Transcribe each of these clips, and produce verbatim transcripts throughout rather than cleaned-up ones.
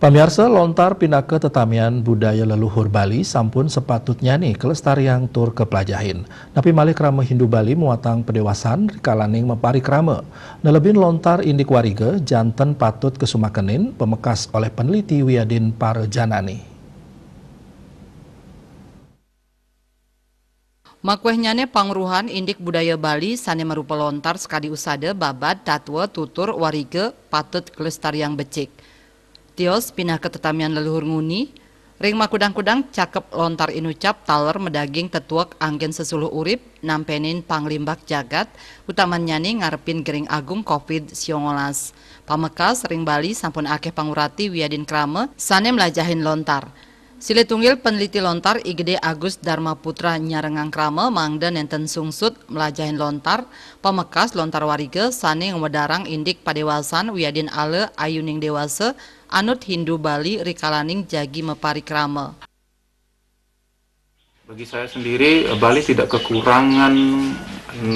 Pamiarsa, lontar pinaka tetamian budaya leluhur Bali sampun sapatutnyane kalestariang tur kaplajahin. Napi malih krama Hindu Bali muatang padewasan rikalaning maparikrama. Nelebin lontar indik wariga janten patut kasumakenin pamekas olih peneliti wiadin para janane. Makuehnyane pangruhan indik budaya Bali sane marupa lontar sakadi usada, babad, tatwa, tutur, wariga patut kalestariang becik. Tios pinaka tetamian leluhur nguni, ring makudang-kudang cakep lontar inucap taler madaging tetuek anggen sesuluh urip, nampenin panglimbak jagat, utamannyane ngarepin gering agung covid siongolas. Pamekas ring Bali sampun akeh pangurati wiadin krama sane mlajahin lontar. Silih tunggil peneliti lontar I Gede Agus Dharma Putra nyarengang krama mangda nenten sungsut mlajahin lontar, pamekas lontar wariga sane ngwedarang indik padewasan wiadin ala ayuning dewasa anut Hindu Bali rikalaning jagi maparikrama. Bagi saya sendiri, Bali tidak kekurangan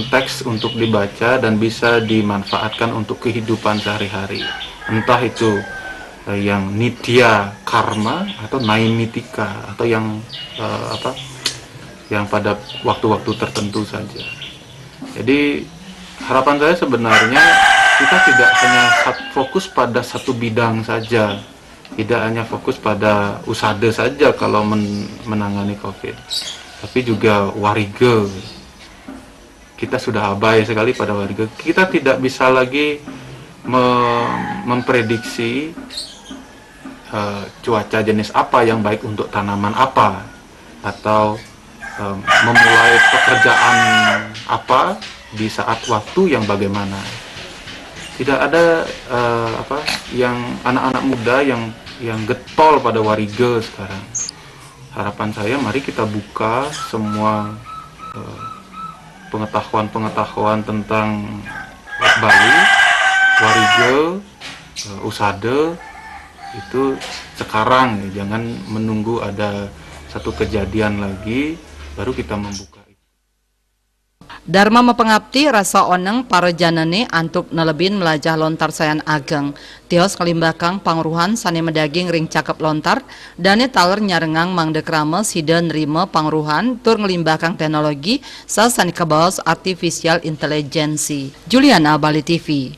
teks untuk dibaca dan bisa dimanfaatkan untuk kehidupan sehari-hari. Entah itu eh, yang nitya karma atau naimitika atau yang eh, apa yang pada waktu-waktu tertentu saja. Jadi harapan saya sebenarnya kita tidak hanya sat- fokus pada satu bidang saja, tidak hanya fokus pada usada saja kalau men- menangani COVID, tapi juga wariga. Kita sudah abai sekali pada wariga. Kita tidak bisa lagi me- memprediksi eh, cuaca jenis apa yang baik untuk tanaman apa atau em, memulai pekerjaan apa di saat waktu yang bagaimana. Tidak ada eh, apa yang anak-anak muda yang yang getol pada wariga sekarang. Harapan saya mari kita buka semua eh, pengetahuan-pengetahuan tentang Bali, wariga, eh, usada itu sekarang ya, jangan menunggu ada satu kejadian lagi baru kita membuka. Dharma mapangapti rasa oneng para janane antuk nelebin mlajah lontar sayan ageng. Tios kalimbakang pangruhan sane madaging ring cakep lontar, dane taler nyarengang mangda krama sida nrima pangruhan tur nglimbakang teknologi sasane kabaos artificial intelligence. Juliana, Bali T V.